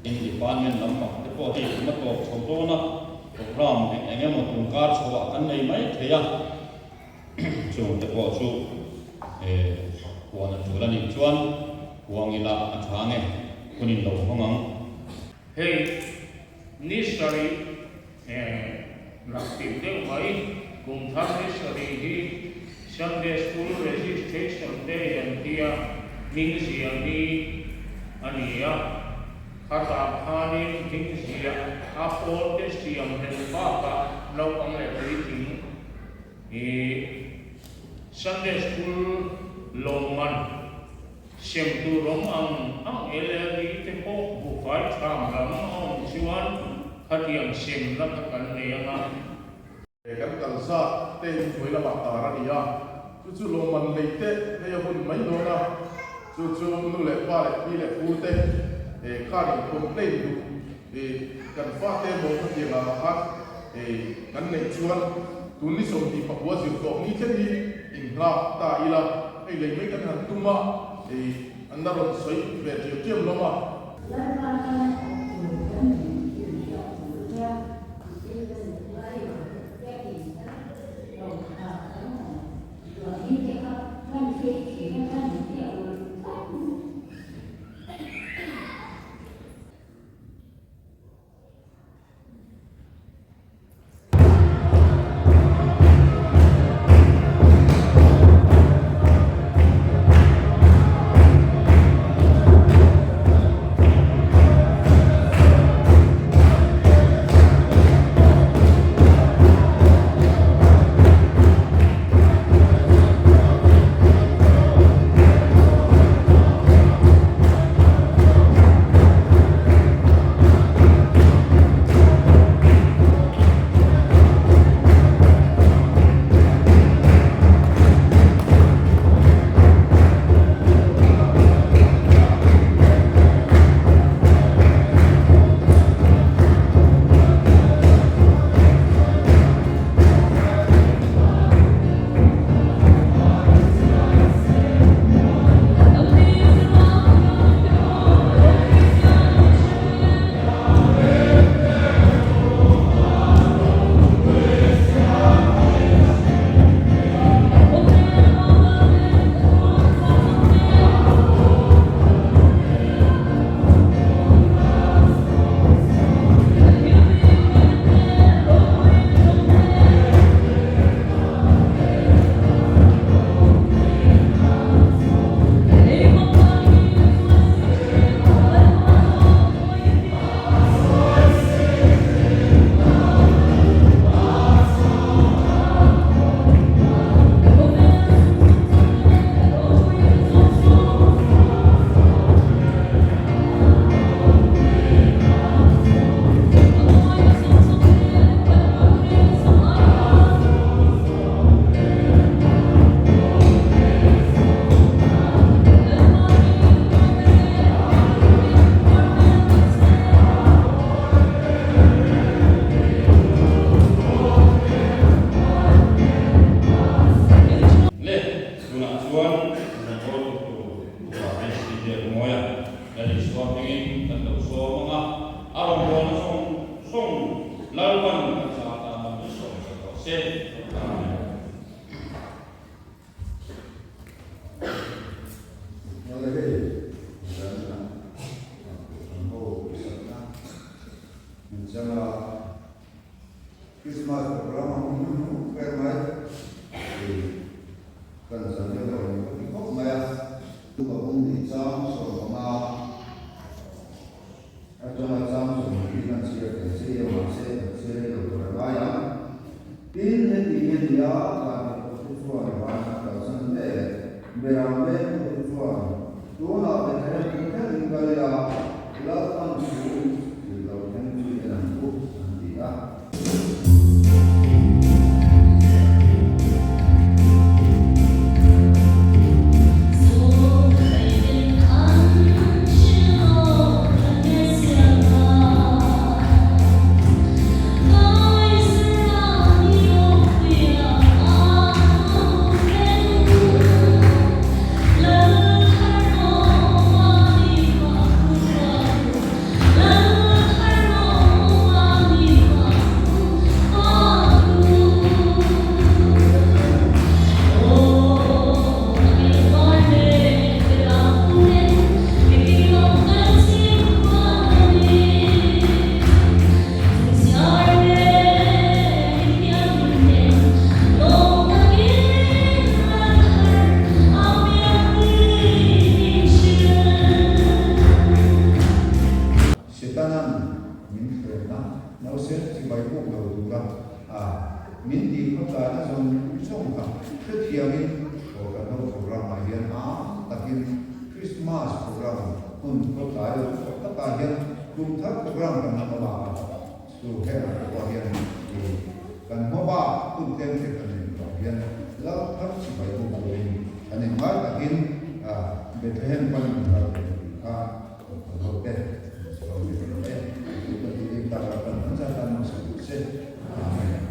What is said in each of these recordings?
In department lampang te pawh hei kum a tawp chho dawn a, program eng eng emaw tun kar chhoah kan nei mai thei a, chung te pawh chu huan a tul a nih chuan huang ila a tha nge hun in lo hawng ang. Hei ni sarih nak tih deuh mai, kum thar ni sarih hi Sunday School Registration Day an tia hming ziah ni a ni a, khatah khanin hming ziah a pawl te siam reng bakah naupang leh puitling hi Sunday School lawmman Sem tur awm ang ang LLD te pawh buhfai tham lam a awm chuan khatiang semna kha kan nei ang a. He kan kal zat te in hnuai lamah tar a ni a, chu chu lawmman lei te hei a hun mai dawn a, chu chu nu leh pa leh pi leh pu te khan in complain duh i kan fate maw khatiang ah khan kan neih chuan tun ni 29 zir tawp ni thleng hi in nghak ta ila. Hei lei mai kan han tum a, hei an la rawn sawi ve tiam tiam hlawm a. Lalpa tana thawk tur kan nih inhriat tur che Le, tunah chuan rawngbawltu tur Upa HC Biakmawia Lal Isua hmingin kan lo sawm ang a, a rawngbawlna zawng zawng Lalpan kan zah tan a min sawm sak rawh se. Amen. Hmel hei zan an ho sakna min chang a, Christmas program a hmun hmun hmun ber mai i kan zan deuh lo ni ka ti khawp mai a. Ka awm ni chang 15 atanga chang 20 kan chhiar thei che i a mahse kan chhiar rei lo tur a ngai ang. Tin, heti hi a ni a, Tlanhmel te chuan van an kalsan ve leh Beram vengtu te chuan tunah Bethlehem thleng thlengin kal ila, Lalpan thu thil lo thleng chu en ang u, an ti a. dahna zawng zawng kha hrethiamin Kohhran ho program ah hian am takin Christmas program hun khawtlai lo tawh takah hian kumthar program kan hma bak a, chu hengah te pawh hian i kan hma bak hun tlem te kan neih vang hian lal thar chibai bawk turin kan inngai takin Bethlehem panin kan kal ve tih kha Kohhran ho te an chhuang ve rawh e. Chu kan tih ding tak ah kan an zat tan hmasa duh se. Amen.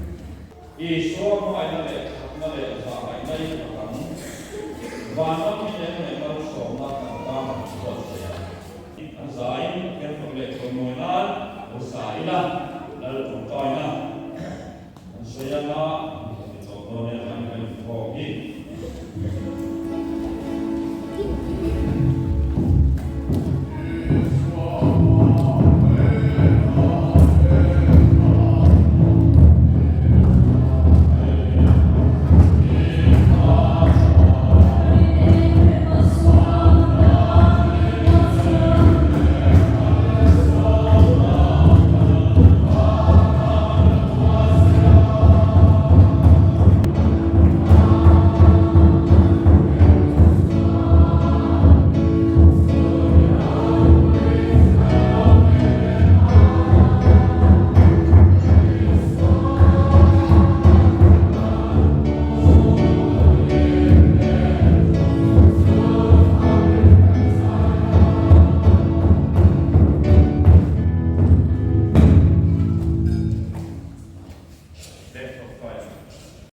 Isua hmangaihna leh thatna leh zahngaihna i fak ang. Vanram hi eng leh malsawmna kan tan a buatsaih a. An zain Pathian fak leh chawimawi nan lo sa ila, Lal tawngtaina an sawi anga an ti tawh dawn em an kan inkhawm hi.